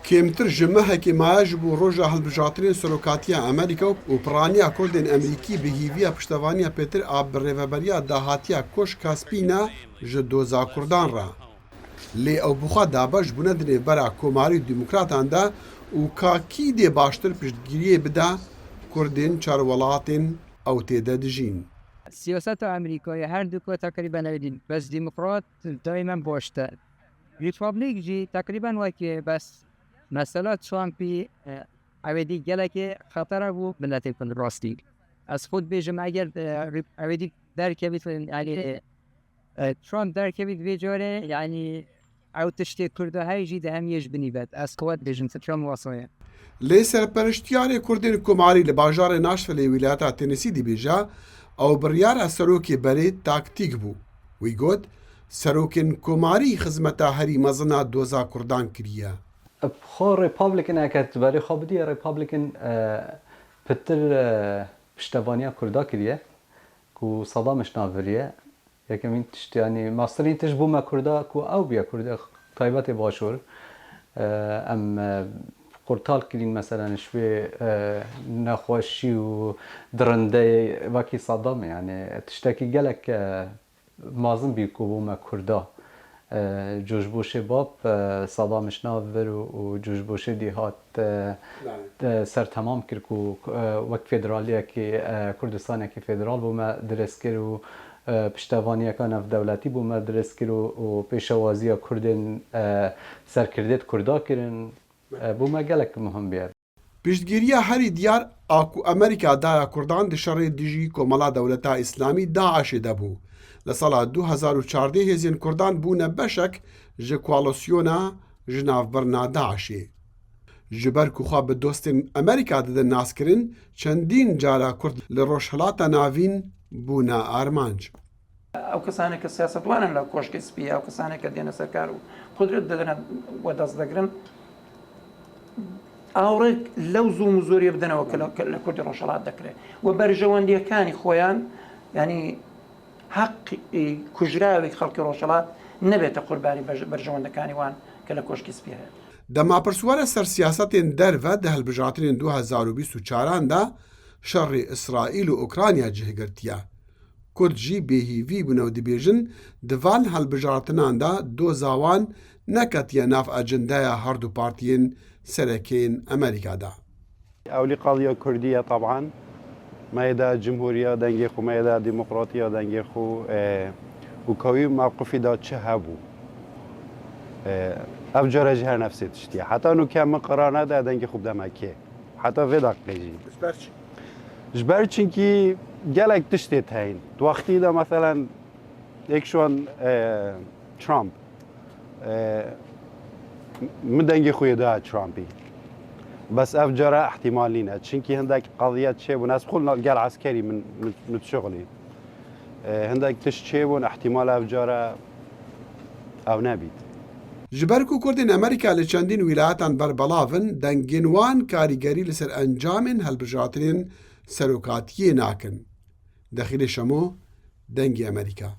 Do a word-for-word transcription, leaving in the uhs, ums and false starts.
Kêmtir ji mehekê maye ji bo roja hilbijartinên serokatiya Amerîka û piraniya Kurdên Amerîkî bi hîviya piştevaniya pêtir a birêveberiya dahatiya Koşka Spî ne ji doza Kurdan re. Lê ew bi xwe dabe ji bûne di nêvbera Komarî û Demokratan de û ka kî dê baştir piştgiriyê bide Kurdên çar welatên ew tê de dijîn. Siyaseta Amerîkayê her du ku teqrîben ew dîn, bes demokrat daimen baştir. Republik jî teqrîben wekî, bes mesela Trumpî, e, ew ê dî gelekê xetere bû miletê Kurd rastî. Ez xwe dibêjim eger, e, re-, ew ê dî derkevît, yanî, e, Trump derkevît vê carê, yanî ew tiştê Kurda heye jî di hemiyê ji binî vet. Ez xwe dibêjim, Trump wasa ye. Lê serpereştiyarê Kurdên Komarî li bajarê Nashville-ê wîlayeta Tennessee dibêje, ew biryara serokê berê taktîk bû. Wî got, serokên Komarî xizmeta herî mezin a doza Kurdan kiriye. Bi xwe Republican eke tu berê xwe bidî, Republican, e, pitir, e, piştevaniya Kurda kiriye ku Saddam ji nav viriye. Yekemîn tişt, yanî, mestirîn tişt bû me Kurda ku ew bûye Kurda taybetê Başûr. E, em, e, qurtal kirîn, meselen, ji vê, e, nexweşî û dirindeyê wekî Saddam, yanî, tiştekî gelek, e, mezin bî ku bû me Kurda. E, Coşboşê Bab, e, Saddam ji nav vir û, û Coşboşê dî hat, e, Belê. e, ser temam kir ku, e, wek federaliyekî, e, Kurdistanekî federal bû me dirêz kir û, e, piştevaniyeka navdewletî bû me dirêz kir û, û pêşewaziya Kurdên, e, serkirdêt Kurda kirin. E, bû me gelek muhim bûye. Piştgiriya herî diyar a ku Amerîka daya Kurdan di şerê dijî Komela Dewleta Îslamî, DAIŞê, de bû. Li sala du hezar û çardeh hêzên Kurdan bûne beşek ji koalîsyona ji navbirina DAIŞê. Ji ber ku xwe bi dostên Amerîka didin naskirin, çendîn cara Kurd li Rojhilata Navîn bûne armanc. ئەو کەسانە کە سیاسەتوانن لە کۆشکی سپیە، ئەو کەسانە کە دێنە سەرکار و قودرەت دەدەنە وەدەست دەگرن، ئاوڕێک لەو زوڵم و زۆریە بدەنەوە کە لە، کە لە کوردی ڕۆژهەڵات دەکرێت و بەرژەوەندیەکانی خۆیان، یعنی، حەقی کوژراوی خەڵکی ڕۆژهەڵات نەبێتە قوربانی بەرژ-، بەرژەوەندەکانی وان کە لە کۆشکی سپی هەیە. Dema pirswere ser siyasetên derve di hilbijartinên du hezar û bîst û çaran de şerê Îsraîl û Ukrayna cih girtiye. Kurd jî bêhîvî bûne û dibêjin, di van hilbijartinan de doza wan neketiye nav ecendeya her du partiyên sereke yên Amerîka de. Ewlî qadiya Kurdî ye, teban. Me yê de cumhuriya dengê xwe, me yê de demokratiya dengê xwe, e, û ka wî mewqifî de çi hebû. E, ev care jî her nefsê tiştî ye. Heta nûke min qirane de dengê xwe bideme kê. Heta vê deqê jî. Ji ber çi? Ji ber çinkî gelek tiştê teyîn. Di wextî de, meselen, yek şu an, e, Trump, e, min dengê xwe yê da Trumpî. Bes ev cara ihtimal nîne. Çinkî hindek qeziyet çêbûn. Ez xwe gel eskerî min, min, min şixulî. E, hindek tişt çêbûn, ihtimal ev cara ew nebît. Ji ber ku Kurdên Amerîka li çendîn wîlayetan berbelav in, dengên wan karîgerî li ser encamên hilbijartinên serokatiyê nakin. Dexîlê Şemo, Dengê Amerîka.